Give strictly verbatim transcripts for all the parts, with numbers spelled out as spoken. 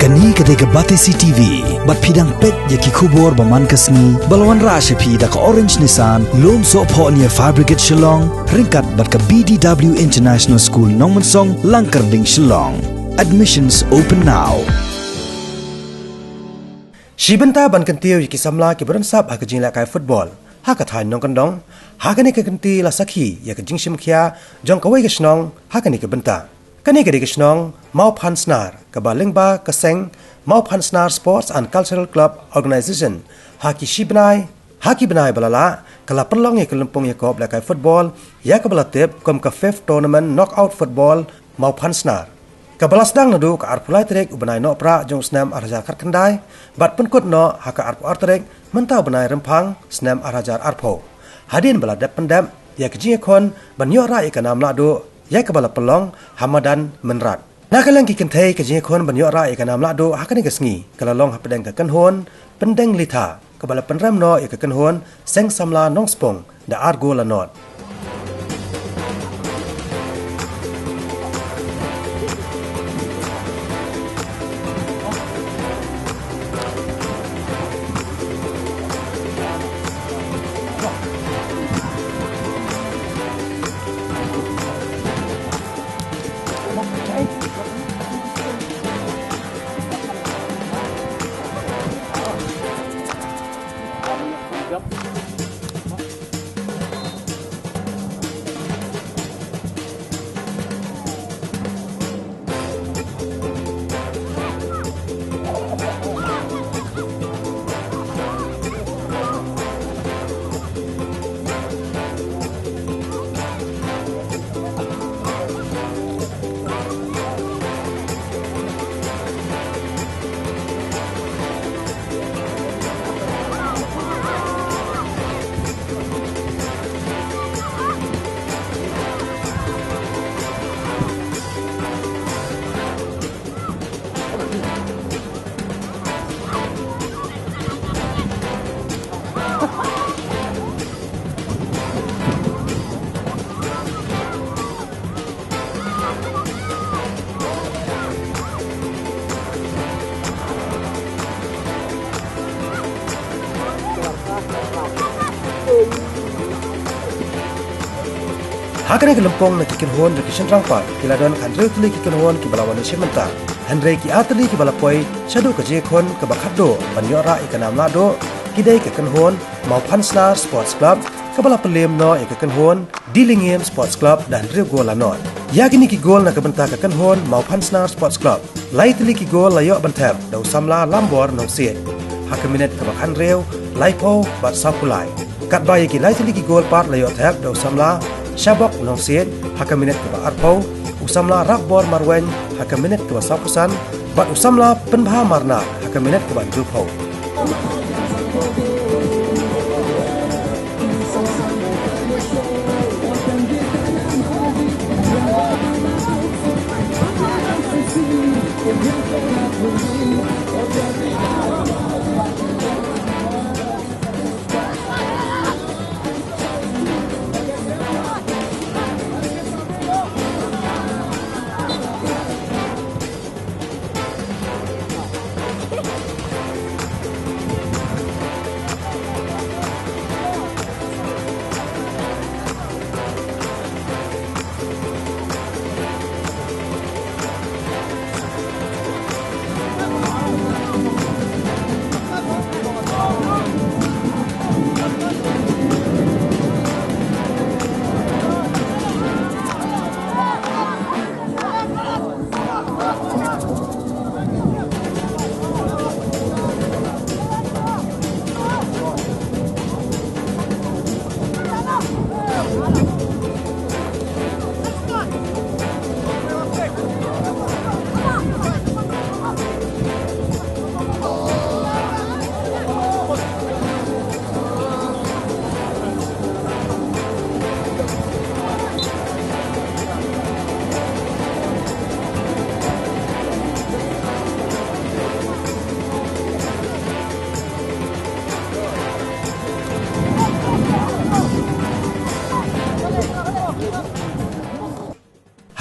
Kane ka dei ka Batesi T V, bad phi dang peit ïa ki khubor ba man ka sngi, ba la wanrah sha phi da ka Orange Nissan, Lumsohphoh near Fire Brigade Shillong, ryngkat bad ka B D W International School Nongmensong, Langkyrding, Shillong. Admissions open now. Shi bynta ban kyntiew ïa ki samla kiba don sap ha ka jinglehkai football ha ka thaiñ nongkyndong, ha kane ka kynti la sakhi ïa ka jingshim khia jong kawei ka shnong ha kane ka bynta. Kane ka dei ka shnong Mawphansnar, kaba lyngba ka seng Mawphansnar Sports and Cultural Club Organisation, ha ki shi bnai, ha ki bnai ba la lah, ka la pynlong ïa ka lympung ïakop lehkai football, ïa kaba la tip kum ka fifth Tournament Knockout Football Mawphansnar, kaba la sdang naduh ka arphew lai tarik u bnai Nohprah jong u snem ar hajar khatkhyndai, bad pynkut noh ha ka arphew ar tarik mynta u bnai Rymphang snem ar hajar arphew. Hadien ba la dep pyndep ïa ka jingïakhun ban ïoh rah ïa ka nam lahduh, ïa kaba la pynlong ha madan Mynrat. Na ka liang ki kynthei, ka jingïakhun ban ïoh rah ïa ka nam lahduh ha kane ka sngi, ka la long hapdeng ka kynhun Pyndeng Litha, kaba la pynrem noh ïa ka kynhun Seng Samla Nongspung da ar gol la nod. Ha kane ka lympung na ki kynhun jong ki shynrang pat, ki la don khathynriew tylli ki kynhun kiba la wan ïashim bynta. Hynrei ki ar tylli kiba la poi shaduh ka jingïakhun kaba khatduh ban ïoh rah ïa ka nam lahduh, ki dei ka kynhun Mawphansnar Sports Club, kaba la pynliem noh ïa ka kynhun Dilingim Sports Club da hynriew gol la nod. Ïa kine ki gol na ka bynta ka kynhun Mawphansnar Sports Club, lai tylli ki gol la ïoh ban thep da u samla Lambor Nongsiej ha ka minit kaba khathynriew, laiphew bad sawphew lai. Katba ïa ki lai tylli ki gol pat la ïoh thep da u samla Shabok Nongsiej ha ka minit kaba arphew, u samla Rapbor Marwein ha ka minit kaba sawphew san, bad u samla Pynbha Marnar ha ka minit kaba hynriewphew.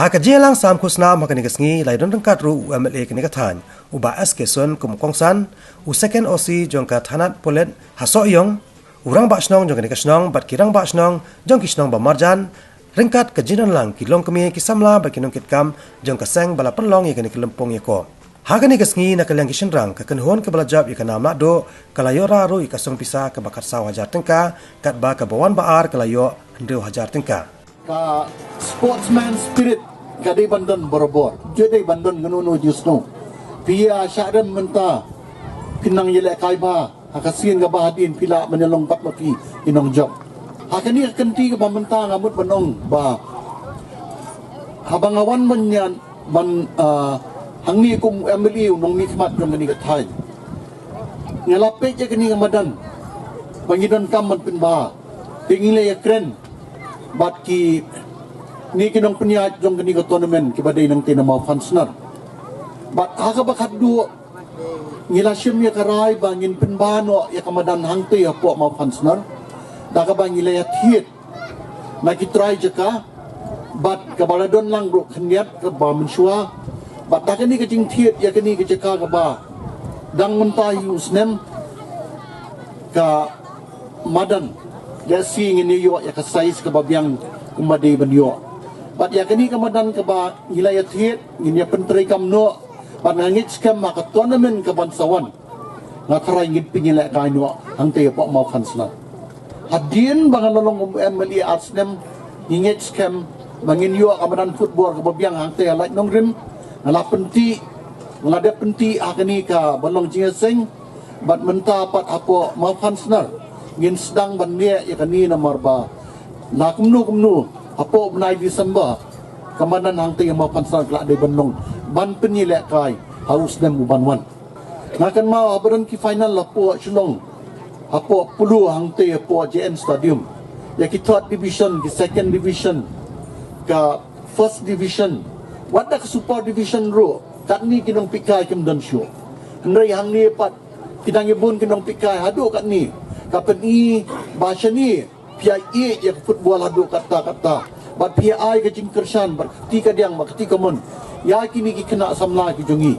Ha ka jingïalang sam khusnam ha kane ka sngi la ïadon ryngkat ruh u M L A kane ka thaiñ, u Bah S K Sun kum u kongsan, u Second O C jong ka thanat pulit ha Sohiong, u rangbah shnong jong kane ka shnong bad ki rangbah shnong jong ki shnong ba marjan, ryngkat ka jingdon lang ki longkmie, ki samla bad ki nongkitkam jong ka seng ba la pynlong ïa kane ka lympung ïakob. Ha kane ka sngi, na ka liang ki shynrang, ka kynhun kaba la jop ïa ka nam naduh ka la ïoh rah ruh ïa ka song pisa kaba khatsaw hajar tyngka, katba kaba wan ba ar ka la ïoh hynriew hajar tyngka. Ka sportsman spirit ka dei ban don barabor. Ju dei ban don kano kano jingsngew. Phi ïa shah rem mynta, phin nang ïalehkai bha ha ka sien kaba hadien, phi lah ban ïalong pat ma phi ki nongjop. Ha kane ka kynti kaba mynta nga mut ban ong ba haba nga wan ban ïa ban, ah, hangne kum u M L A u nongmihkhmat jong kane ka thaiñ, nga la peit ïa kane ka madan ba ngi donkam ban pynbha, te ngi la ïakren bad kine ki nongpynïaid jong kane ka tournament kiba dei nangtei na Mawphansnar. Bad ha kaba khatduh ngi la shim ïa ka rai ba ngin pynbha noh ïa ka madan hangtei hapoh Mawphansnar da kaba ngi la ïathied na ki trai jaka, bad kaba la don lang ruh khyndiat kaba mynshuwa. Bad da kane ka jingthied ïa kane ka jaka kaba dang mynta hi u snem, ka madan, lehse ngin ïa ïoh ïa ka size kaba biang kumba dei ban ïoh. Bad ïa kane ka madan kaba ngi la ïathied ngin ïa pyntreikam noh, bad nga ngeit skhem ha ka tournament kaban sa wan nga tharai ngin pynïalehkai noh hangtei hapoh Mawphansnar. Hadien ba nga la long u M L A ar snem, ngi ngeit skhem ba ngin ïoh ka madan football kaba biang hangtei ha Laitumkhrah. Nga la pyntih, nga la dep pyntih ha kane kaba long jingïaseng, bad mynta pat hapoh Mawphansnar ngin sdang ban leh ïa kane namar ba la kumno kumno hapoh u bnai December ka madan hangtei ha Mawphansnar ka la dei ban long ban pynïalehkai ha u snem uban wan. Nga kynmaw haba don ki final hapoh Shillong, hapoh Polo hangtei hapoh J N Stadium, ïa ki third division, ki second division, ka first division, wat da ka super division ruh, katne ki nongpeitkai kim don shuh. Hynrei hangne pat ki dang ïa bun ki nongpeitkai haduh katne, ka pyni ba shane phi ïa ïeit ïa ka football haduh katta katta, bad phi ïa ai ka jingkyrshan bad ka kti kadiang bad ka kti kamon ïa kine ki khynnah samla ki jong ngi.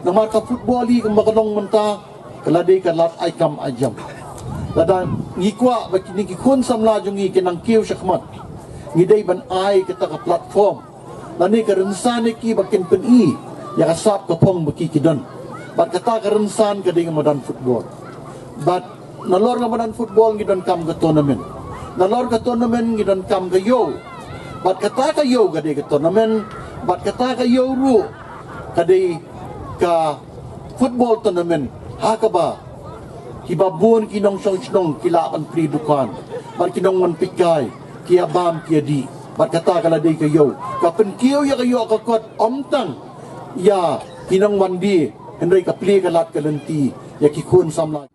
Namar ka football hi kumba ka long mynta ka la dei ka lad ai kam ai jam. Lada ngi kwah ba kine ki khun samla jong ngi kin nang kiew shakhmat, ngi dei ban ai kata ka platform lane ka rynsan ïa ki ba kin pyni ïa ka sap ka phong ba ki ki don. Bad kata ka rynsan ka dei ka madan football. Bad nalor ka madan football ngi donkam ka tournament. Nalor ka tournament ngi donkam ka ïew. Bad kata ka ïew ka dei ka tournament, bad kata ka ïew ruh ka dei ka football tournament ha kaba kiba bun ki nongshong shnong ki lah ban plie dukan, bad ki nongwan peitkai ki ïa bam ki ïa dih. Bad kata ka la dei ka ïew, ka pynkiew ïa ka ïoh ka kot, ym tang ïa ki nongwan die, hynrei ka plie ka lad ka lynti ïa ki khun samla.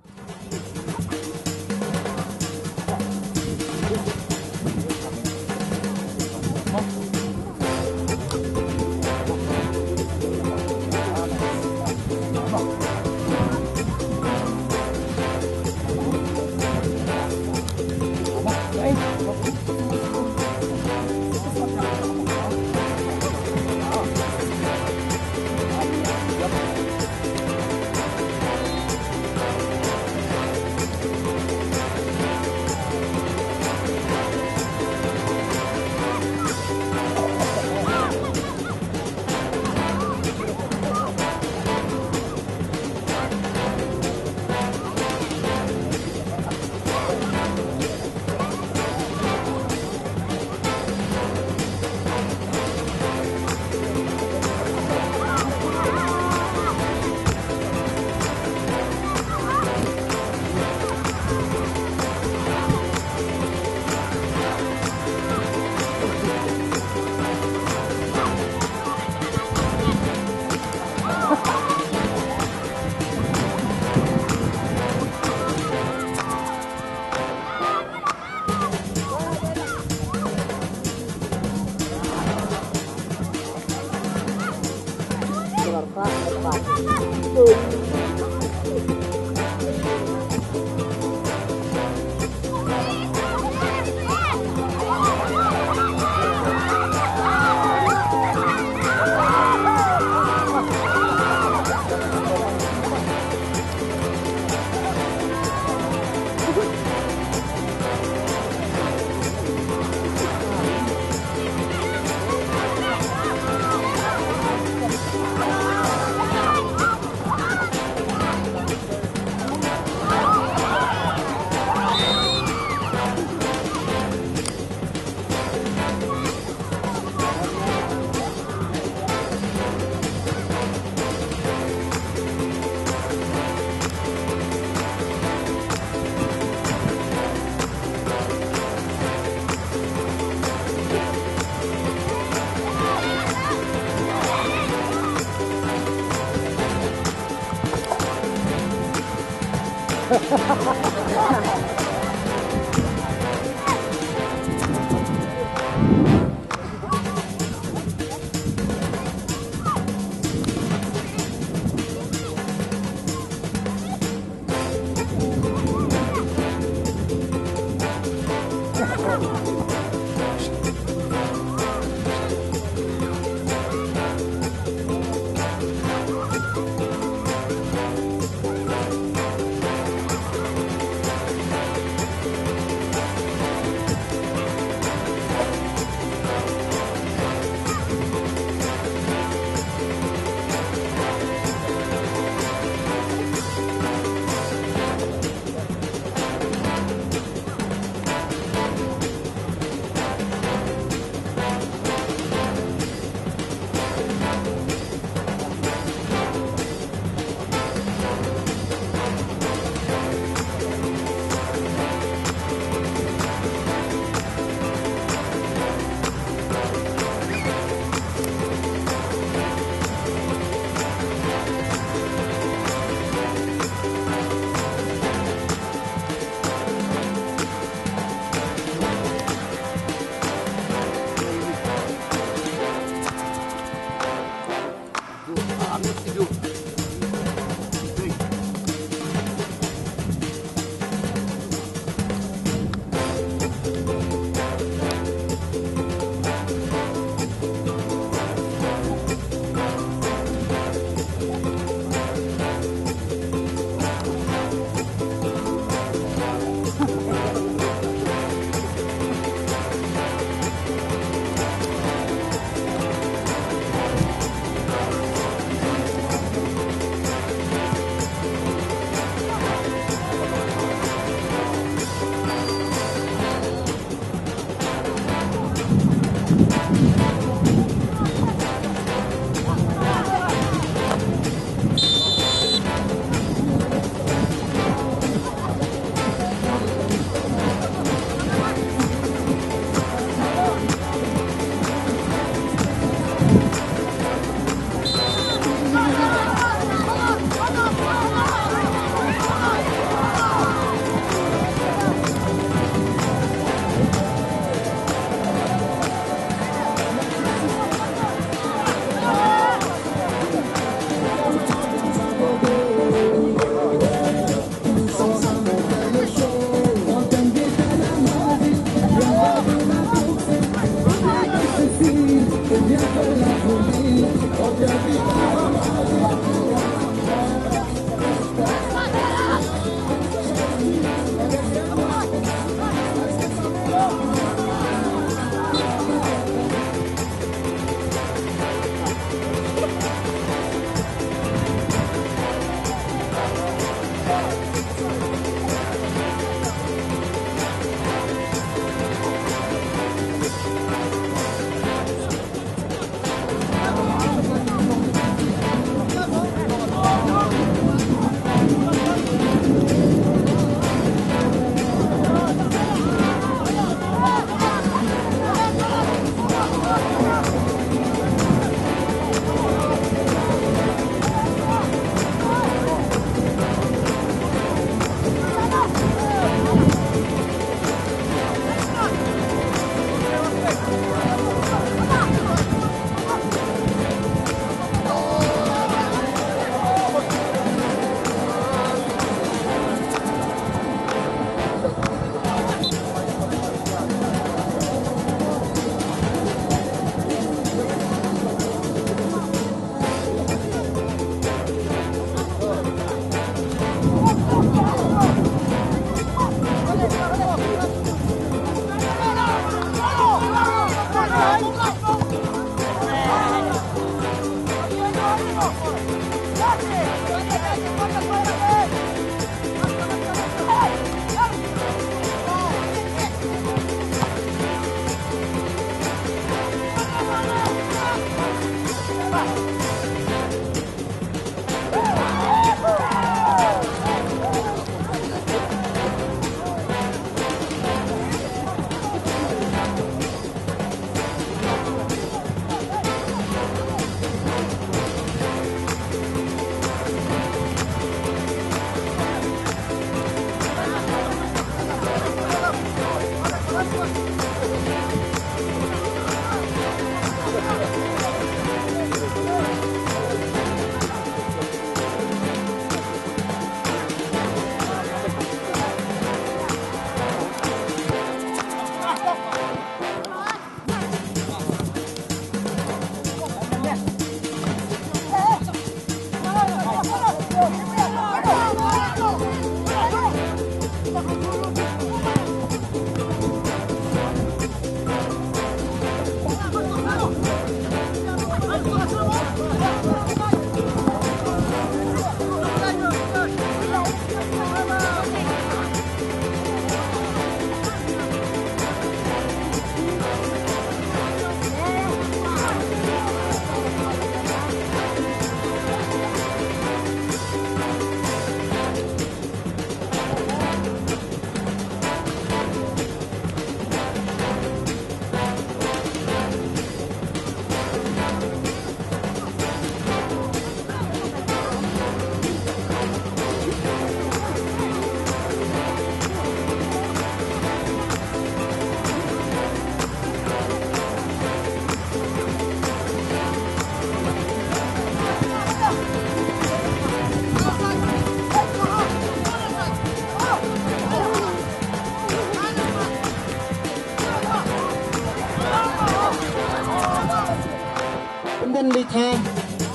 Pynban lei tha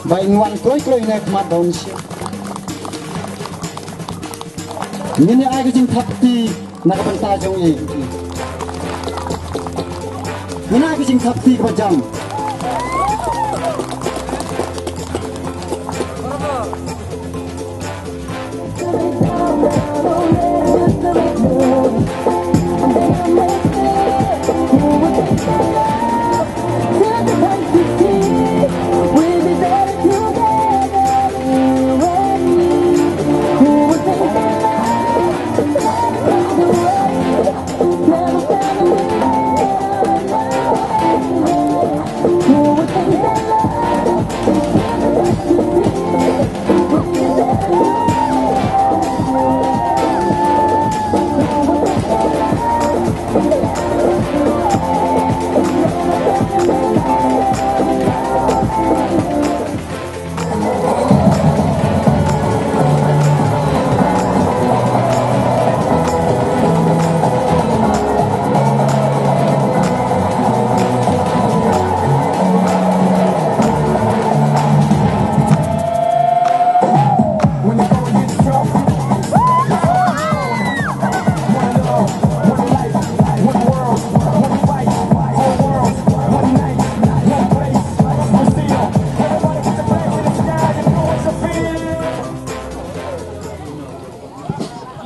ba in wan kloi kloi na khmat ba un shim. Ngin ïa ai ka jingthap kti na ka bynta jong i. Ngin ai ka jingthap kti kaba jam.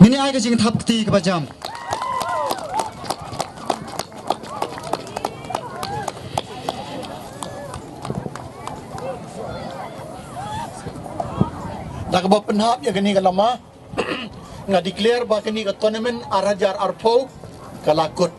Ngin ai ka jingthap kti kaba jam. Da kaba pynhap ïa kane ka lama, nga declare ba kane ka tournament ar hajar arphew ka la kut.